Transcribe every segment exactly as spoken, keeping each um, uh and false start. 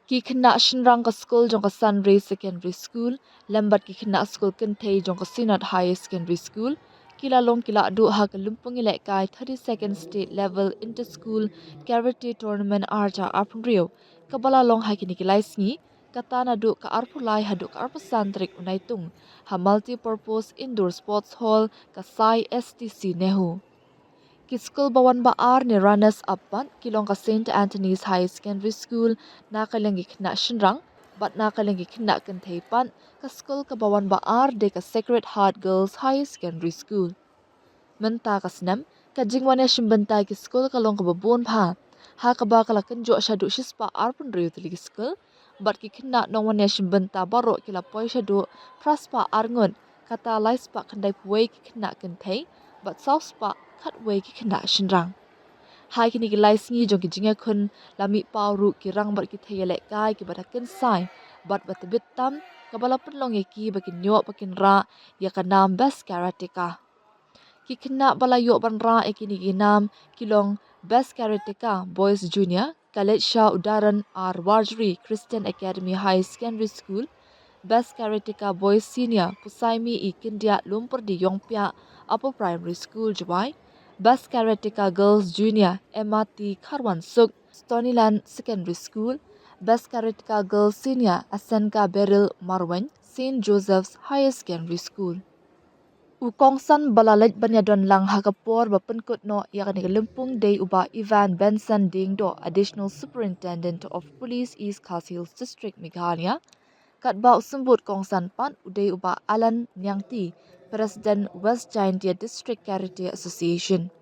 Ki khynnah shynrang ka skul jong ka Sunray Secondary School lem bad ki khynnah skul kynthei jong ka Synod Higher Secondary School ki la long ki la duh ha ka lympung ïalehkai thirty-second State Level Inter-School Karate Tournament arja arphew hynriew, kaba la long ha kine ki lai sngi, kata naduh ka arphew lai haduh ka arphew san tarik u Naitung, ha Multipurpose Indoor Sports Hall ka Sai S T C NEHU. Ki skul ba wan ba ar ne runners up pat ki long ka Saint Anthony's Higher Secondary School na ka liang ki khynnah shynrang, bad na ka liang ki khynnah kynthei pat ka skul kaba wan ba ar dei ka Sacred Heart Girls Higher Secondary School. Mynta ka snem, ka jingwan ïashim bynta ki skul ka long kaba bun bha, ha kaba ka la kynjoh shaduh shispah arphew hynriew tylli ki skul, bad ki khynnah nongwan ïashim bynta baroh ki la poi shaduh phraspah ar ngut, kata laispah khyndaiphew wei ki khynnah kynthei bad sawspah khatwei ki khynnah shynrang. Ha kine ki lai sngi jong ki jingïakhun la mih paw ruh ki rang bad ki thei ïalehkai kiba da kynsai bad ba tbit tam, kaba la pynlong ïa ki ba kin ïoh ba kin rah ïa ka nam Best Karateka. Ki khynnah ba la ïoh ban rah ïa kine ki nam ki long Best Karateka Boys Junior, Kaletsha Udaran R Warjri Christian Academy Higher Secondary School, Best Karateka Boys Senior, Pusaimi E Kyndiah Lumpyrdi Ïongpiah Upper Primary School, Jowai, Best Karateka Girls Junior, Emma T Kharwansuk, Stonyland Secondary School, Best Karateka Girls Senior, Asenka Beryl Marwein, Saint Joseph's Higher Secondary School. U kongsan ba la leit ban ïadon lang ha ka por ba pynkut noh ïa kane ka lympung dei u Bah Evan Benson Diengdoh, Additional Superintendent of Police, East Khasi Hills District, Meghalaya. Katba u symbud kongsan pat u dei u Bah Alan Niangti, President, West Jaintia District Karate Association.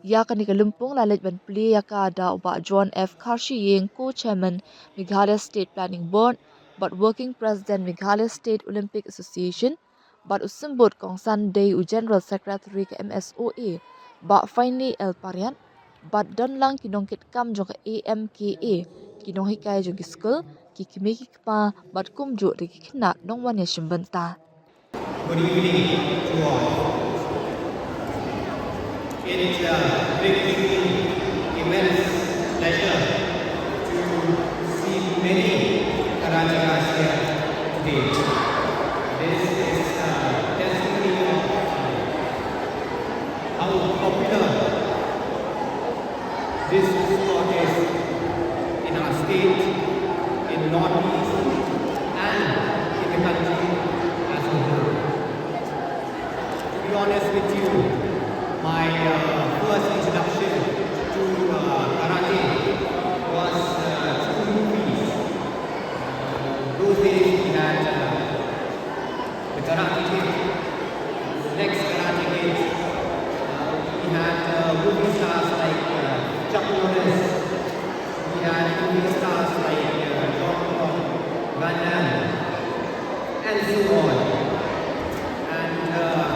Ïa kane ka lympung la leit ban plie ïa ka da u Bah John F Kharshiing, Co-Chairman, Meghalaya State Planning Board, bad Working President, Meghalaya State Olympic Association, bad u symbud kongsan dei u General Secretary ka M S O A, Bah Finely L Pariat, bad don lang ki nongkitkam jong ka A M K A, ki nonghikai jong ki skul, ki kmie ki kpa, bad kumjuh ruh ki khynnah nongwan ïashim bynta. Good evening to all. It uh, brings me immense pleasure to see many karatekas here today. This is uh, testimony of uh, how popular this sport is in our state, in Northeast, and in the country as a whole. To be honest with you, my uh, first introduction to uh, karate was uh, through movies. Uh, those days we had uh, the Karate Kid, the next Karate Kid. Uh, we had uh, movie stars like uh, Chuck Norris. We had movie stars like uh, Jean-Claude Van Damme, and so on. And uh,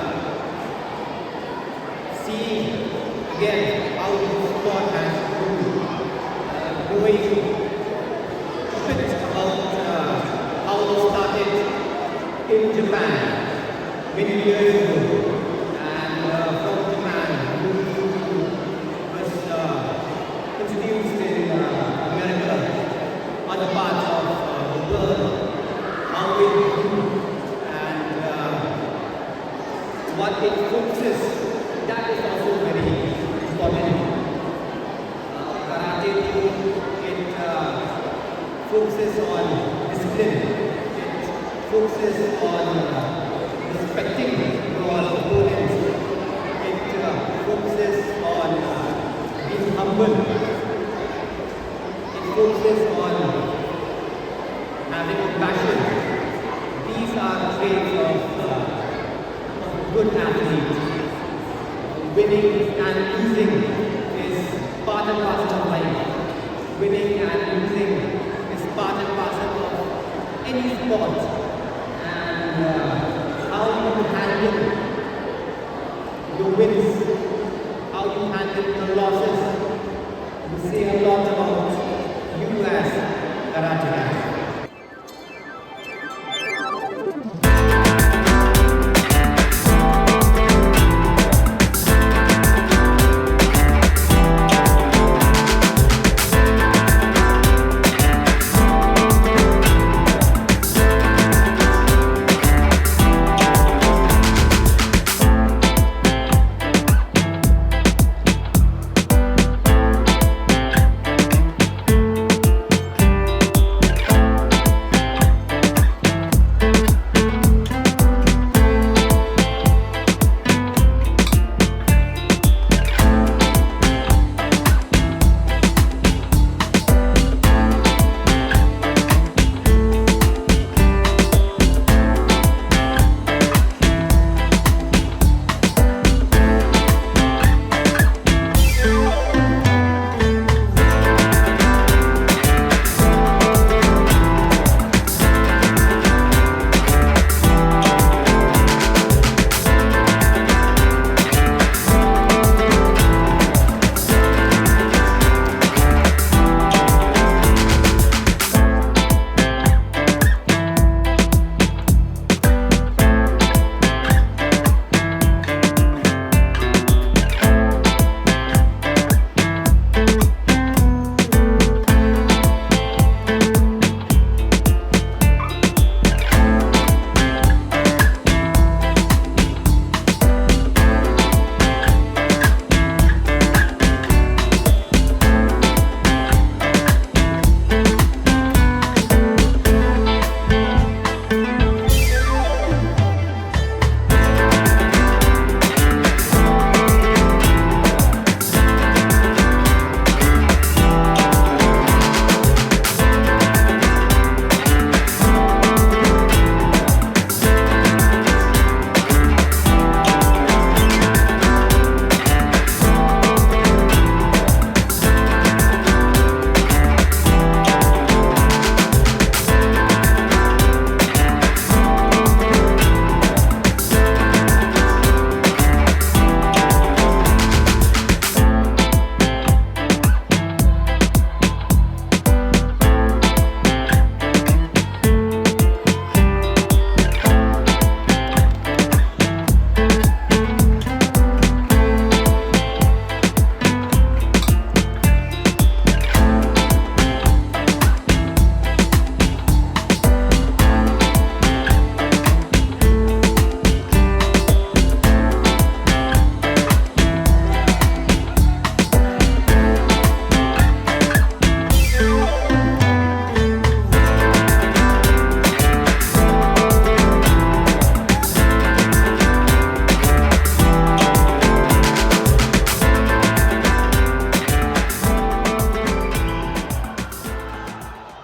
see again how the sport has grown, uh, growing a bit about uh, how it started in Japan many years ago, and uh, from Japan moved to was uh, introduced in uh, America, other parts of uh, the world, how it grew, and uh, what it focuses, that is also very important. Uh, karate, it uh, focuses on discipline. It focuses on uh, respecting your opponents. It uh, focuses on uh, being humble. It focuses on having compassion. These are traits of, uh, of a good athlete. Winning and losing is part and parcel of life. Winning and losing is part and parcel of any sport. And uh, how you handle your wins, how you handle your losses, you say a